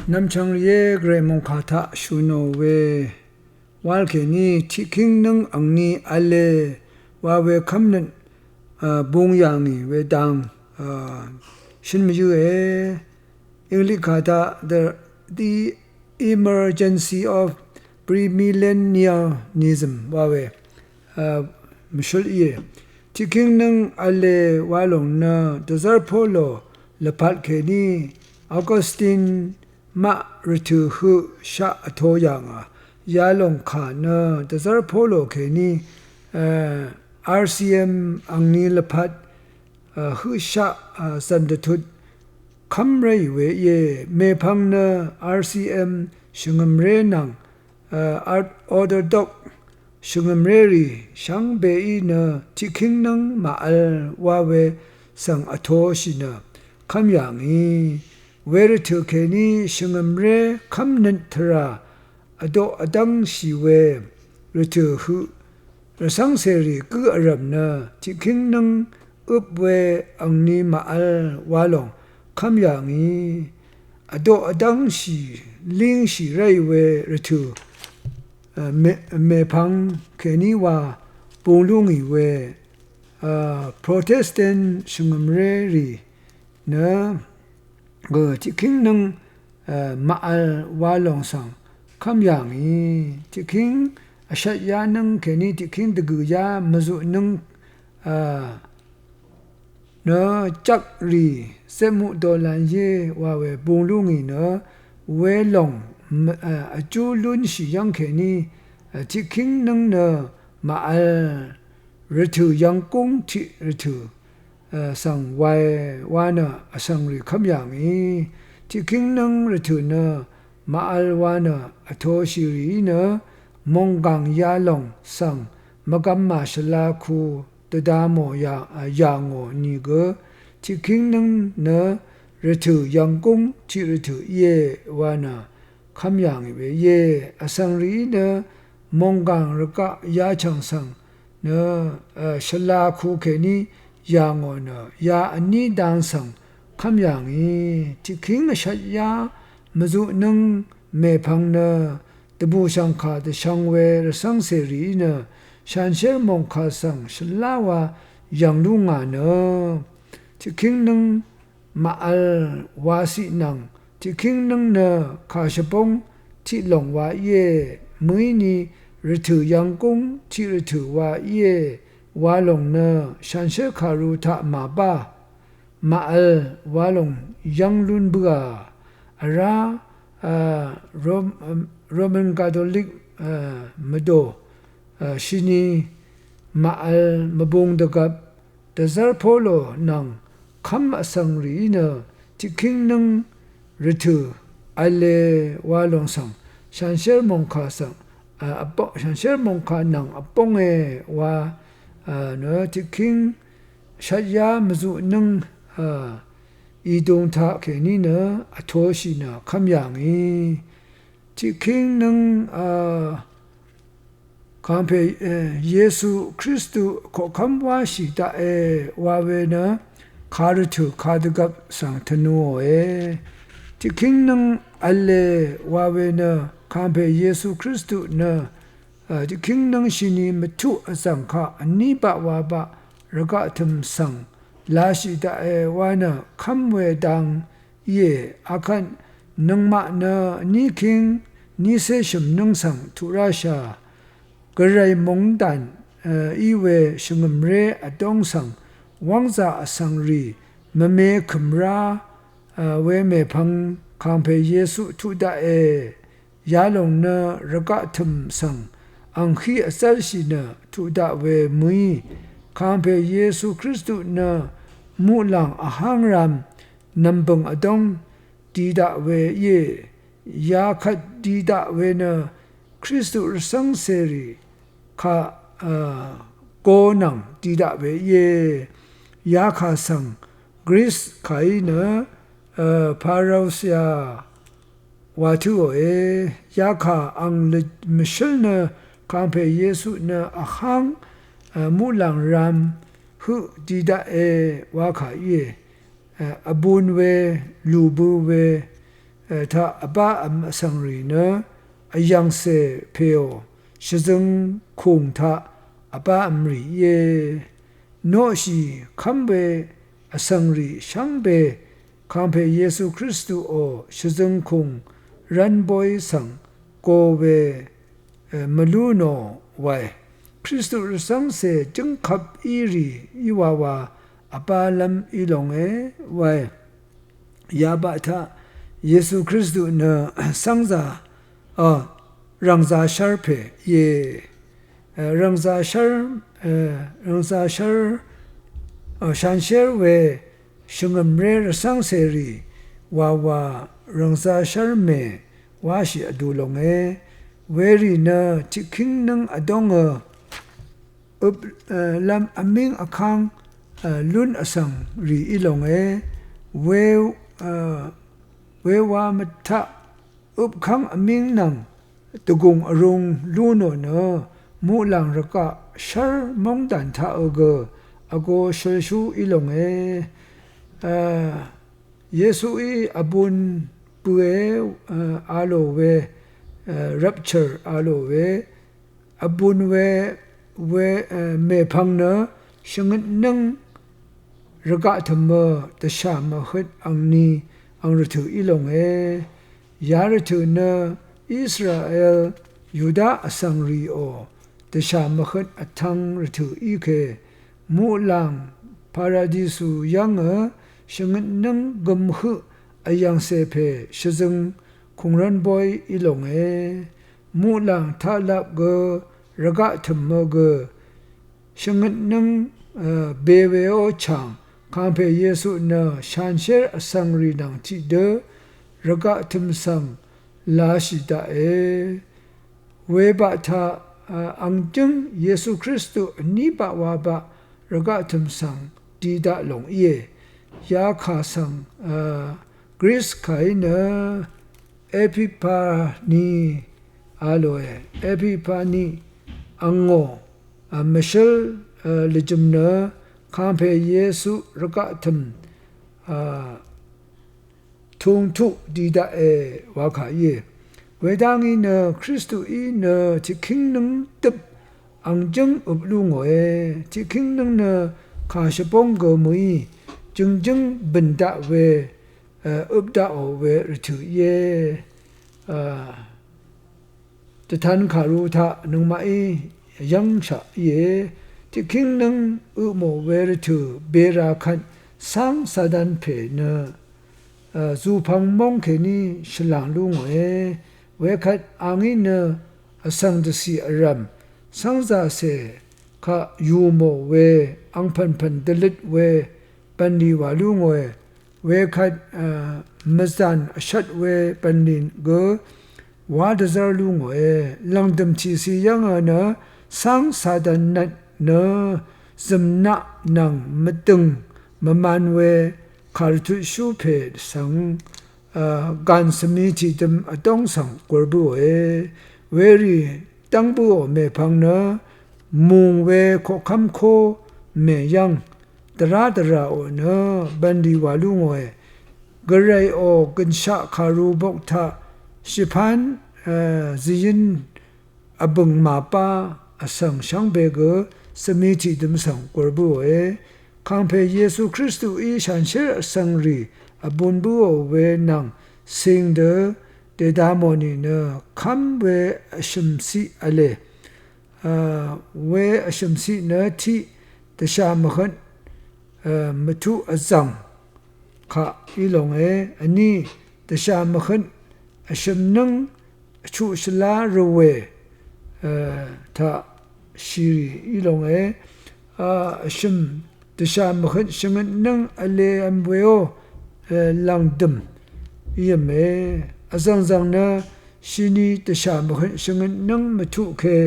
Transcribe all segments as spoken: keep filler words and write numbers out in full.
Nvmchvng rìé gvray mòngkà taq shø̀nò we wal kèní tiqkíng nǿng angni v̄le wa we kv́mnøt bung yà ngì we dang shøn mvyǿe. Inglikà taq the, the emergency of premillennialism wa we mvshøl íe. Tiqkíng nǿng v̄le wa lòng nø dvzv́r Polo lvpat kèní Augustin maq rvtø̀ høq shaq vto yà ngà. Yalòng kà nø dvzv́r Polo kèní RCM angni lvpat høq shaq zv̀n dvtut kv́m ráì we íe. Mèpvng nø RCM shvngø̀mré nvng Ortodok shvngø̀mré rì shvngbeí nø tiqkíng nǿng màvl wa we svng vtoshì nø kv́m yà ngì. We rvtø̀ kèní shvngø̀mré kv́mnøt tvrà vdoq vdv́ngshì we rvtø̀ høq rvcv́ngcèrì gǿ vrv̀m nø tiqkíng nǿng øp we angni màvl wa lòng kv́m yà ngì. Vdoq vdv́ngshì língshì ráì we rvtø̀ mèpvng kèní wa bung lú ngì we Protestant shvngø̀mré rì nø gø tiqkíng nǿng màvl wa lòng svng kv́m yà ngì. Tiqkíng vshvt yá nǿng kèní tiqkíng dvgø̀ yá mvzuq nǿng nø jvk rì zepmuq dolan yé wa we bung lú ngì nø welòng vjú lúnshì yv́ng kèní tiqkíng nǿng nø màvl rvtø̀ yv̀nggúng tiq rvtø̀ svng wae wa nø vsvng rì kv́m yà ngì. Tiqkíng nǿng rvtø̀ nø màvl wa nø vtoshì rìí nø mònggàng yalòng svng mvgvm màshvla ku dvda mò yà ngò nìgø tiqkíng nǿng nø rvtø̀ yv̀nggúng tiq rvtø̀ íe wa nø kv́m yà ngì we íe. Vsvng rìí nø mònggàng rvgaq yachv̀ng svng nø shvla ku kèní yà ngò nø ya vní dang svng kv́m yà ngì. Tiqkíng vshvt yá mvzuq nǿng mèpvng nø dvbùshv̀ngkà dvshvng we rvcv́ngcèrìí nø shanshér mòngkà svng shvlá wa yv̀ng lú ngà nø tiqkíng nǿng màvl waciq nvng tiqkíng nǿng nø kà shvbóng tiq lòng wa íe. Mø̀íni rvtø̀ yv̀nggúng tiq rvtø̀ wa íe wa lòng nø shanshér kàru taq màbá màvl wa lòng yv́ng lún bǿà. Vrá Roman Catholic mvdò shini màvl mvbung dvgvp dvzv́r Polo nvng kv́m vsvng rìí nø tiqkíng nǿng rvtø̀ v̄le wa lòng svng shanshér mòngkà svng shanshér mòngkà nvng vbónge wa nø tiqkíng shvt yá mvzuq nǿng ìdung taq kèní nø vtoshì nø kv́m yà ngì. Tiqkíng nǿng kàngpè Yesu Kristu koqkv́m wáshì daqe wa we nø kàrvtø̀ kàdvgvp svng tvnuòe. Tiqkíng nǿng v̄le wa we nø kàngpè Yesu Kristu nø tiqkíng nǿng shini mvtuq vzv̀ng kaq vní baq wa baq rvgaq tø̀m svng lashì daqe wa nø kv́m we dang íe. Akvt nøngmaq nø vní kíng vnícé shø̀m nǿng svng tuq ráshà. Gvray mungdàn í we shvngø̀mré vdóng svng wv́ngzà vsvng rì mvme kø̀m rá we mèpvng kàngpè Yesu tuq daqe. Yalòng nø rvgaq tø̀m svng angkí vzv́lshì nø tuq daq we mø̀í kàngpè Yesu Kristu nø muqlàng vháng ram nv̀mbø̀ng vdóng di daq we íe. Yakvt di daq we nø Kristu rvcv́ngcèrì kaq go nvng di daq we íe. Yakà svng Gris kàí nø parousia wa tǿòe. Yakà ang mvshǿl nø kàngpè Yesu nø vháng muqlàng ram høq di daqe wa kà íe. vbun we lùbø we taq vbá vm vsvng rì nø vyv̀ngcè pèò shvzøng kùng taq vbá vm rì íe. Noqshì kv́m we vsvng rì shvngbe kàngpè Yesu Kristuò shvzøng kùng rv́n bóy svng go we mvlú nò wae. Kristu rvcv́ngcè jǿngkvp í rì í wawa vbálv́m í longe wae. Yabaq taq Yesu Kristu nø cv́ngzà, a, rv̀ngzāshv́r pè íe. E, rv̀ngzāshv́r, e, rv̀ngzāshv́r, a, shanshér we shvngø̀mré rvcv́ngcèrì wawa rv̀ngzāshv́r mè wáshì vdu longe. Werì nø tiqkíng nǿng vdóngø øp, e, lv́m vmíng vkáng, e, lún vsvng rì í longe. We, e, wewa mvtaq øpkv́ng vmíng nvng dvgùng vrūng lú nò nø muqlàng rvgaq shv́r móngdàn taqø gø vgo shølshú í longe. E, Yesuí vbun bøe, e, a lò we, e, rapture a lò we, vbun we, we, e, mèpvng nø shvngøt nǿng rvgaq tø̀mø dvshà mvhøt angni ang rvtø̀ í longe. Yarvtø̀ nø Israel, Yuda vsvng rìò dvshà mvhøt vtv̄ng rvtø̀ í ke muqlàng paradisu yv́ngø shvngøt nǿng gøm høq vyv̀ngcè pè shvzøng kùngrv́n bóy í longe. Muqlàng taqlap gø rvgaq tø̀mø gø shvngøt nǿng, e, be weó chàng kàngpè Yesu nø shanshér vsvng rì nvng tiqdø rvgaq tø̀m svng lashì daqe. Webaq taq, e, ang jǿng Yesu Kristu vní baq wabaq rvgaq tø̀m svng di daq lòng íe. Yakà svng, e, Gris kàí nø Epipani a lòe. Epipani angò, e, mvshǿl, e, lvjø̀m nø kàngpè Yesu rvgaq tø̀m, e, tungtuq di daqe wa kà íe. Wedv́ngí nø Kristuí nø tiqkíng nǿng døp ang jǿng øp lú ngòe. Tiqkíng nǿng nø kà shvbóng gø mø̀í jø̀ngjǿng bø̀n daq we, e, øp daqò we rvtø̀ íe. E, dvtan kàru taq nøngmaqí yv́ngshaq íe. Tiqkíng nǿng øpmò we rvtø̀ bera kvt cáng Satan pè nø, e, zùpvng móng kèní shvlàng lú ngòe. Wekvt angí nø vsvng dvcì vrv̀m cv́ngzàcè kaq yùmò we angpv̀npv̀n dvløt we bv̀nlì wà lú ngòe. Wekvt, e, mvzàn vshvt we bv̀nlì gø wá dvzv́r lú ngòe. Lv̀ngdø̀m tìci yv́ngø nø cáng Satan nvt nø zø̀mnaq nvng mvdø̀ng mvman we kàrvtutshú pè svng, e, gàn svmi tìdøm vdóng svng gur bǿòe. Werì dv́ng bǿò mèpvng nø mùng we koqkv́m kó mèyv́ng dvrá dvràò nø bv̀nlì wà lú ngòe. Gvrayò gø̀nshaq kàru bok taq shvpán, e, zvyǿn vbø̀ng màpá vsvng shvngbe gø svmi tìdøm svng gur bǿòe. Kàngpè Yesu Kristuí shanshér vsvng rì vbun bǿò we nvng cing dø dèda mò nìnø kv́m we vshø̀m ciq v̄le. A, we vshø̀m ciq nø tiq dvshà mvhøt, a, mvtuq vzv̀ng kaq í longe, vní dvshà mvhøt vshø̀m nǿng vchuq shvlá rvwè, a, taq shìrì í longe, a, vshø̀m dvshà mvhøt shvngøt nǿng vlev̄m weó, a, lv̀ngdø̀m ív̄me. Vzv̀ngzv̀ng nø shini dvshà mvhøt shvngøt nǿng mvtuq ke,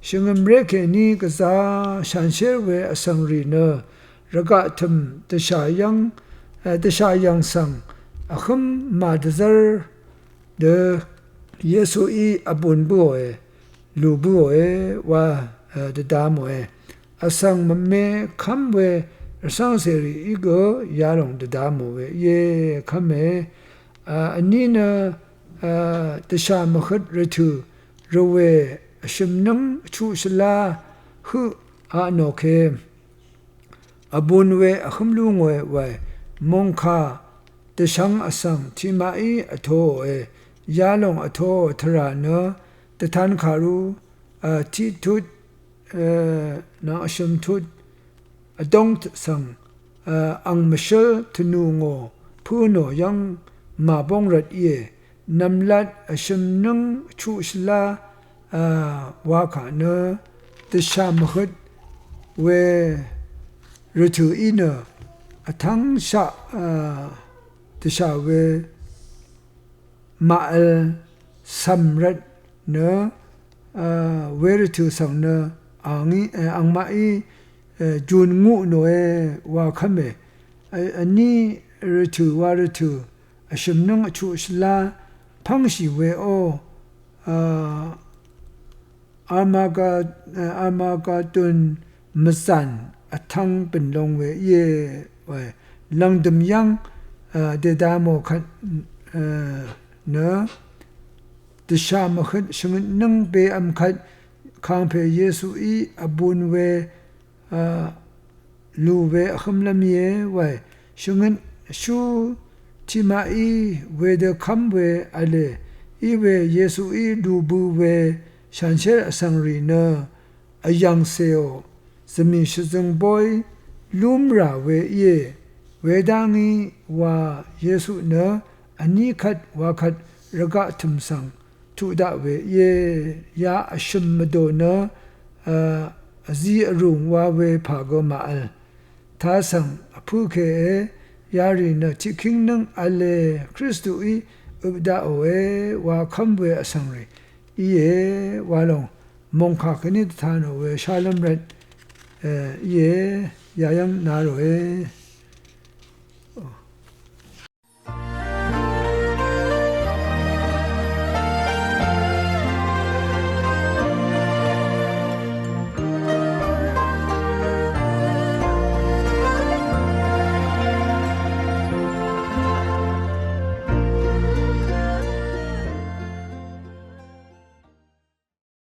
shvngø̀mré kèní gvzá shanshér we vsvng rì nø, rvgaq tø̀m dvshà yv́ng, a, dvshà yv̀ng svng vhǿm màdvzv́r dø Yesuí vbun bǿòe, lù bǿòe wa, a, dvda mòe. Vsvng mvme kv́m we rvcv́ng cèrìí gø yalòng dvda mò we íe. Kv́me, a, vní nø, a, dvshà mvhøt rvtø̀ rvwè vshø̀m nǿng vchuq shvlá høq a nò ke vbūn we vhǿm lú ngòe wae. Mòngkà dvshvng vsvng tiqmaqí vtoòe. Yalòng vtoò tvrà nø dvtan kàru, a, tiqtut, a, nvng vshø̀m tut vdóng svng, a, ang mvshǿl tvnù ngò pǿ nò yv́ng màbóng rvt íe. Nv̀mlat vshø̀m nǿng vchuq shvlá, a, wakà nø dvshà mvhøt we rvtø̀í nø vtv́ngshaq, a, dvshà we màvl cv̀m rvt nø, a, we rvtø̀ svng nø angí, e, angmaqí, e, jun nguq nòe wa kv́me, e, vní rvtø̀ wa rvtø̀ vshø̀m nǿng vchuq shvlá pv́ngshì we ó, a, Armaga-, e, Armagadon mvzàn vtvng bø̀n long we íe, we lv̀ngdø̀m yv́ng, e, dèda mò kvt, e, nø dvshà mvhøt shvngøt nǿng bevm kvt kàngpè Yesuí vbūn we, a, lù we vhǿmlv́m íe wae. Shvngøt shú tiqmaqí wedø kv́m we v̄le. Iwe Yesuí lù bø we shànshér vsvng rì nø vyv̀ngcèò zvmì shvzøng bóy lúmrà we íe. Wedá ngí wa Yesu nø vní kvt wa kvt rvgaq tø̀m svng tuq daq we íe. Ya vshø̀m mvdò nø, a, vzi vrùng wa we pà gø màvl. Tasvng vpø̄ kèe yarì nø tiqkíng nǿng v̄le Kristuí øp daqòe wa kv́m we vsvng rì íe wa lòng mòngkà kèní dvta nò we shálv́m rvt, e, íe yayv́ng na ròe.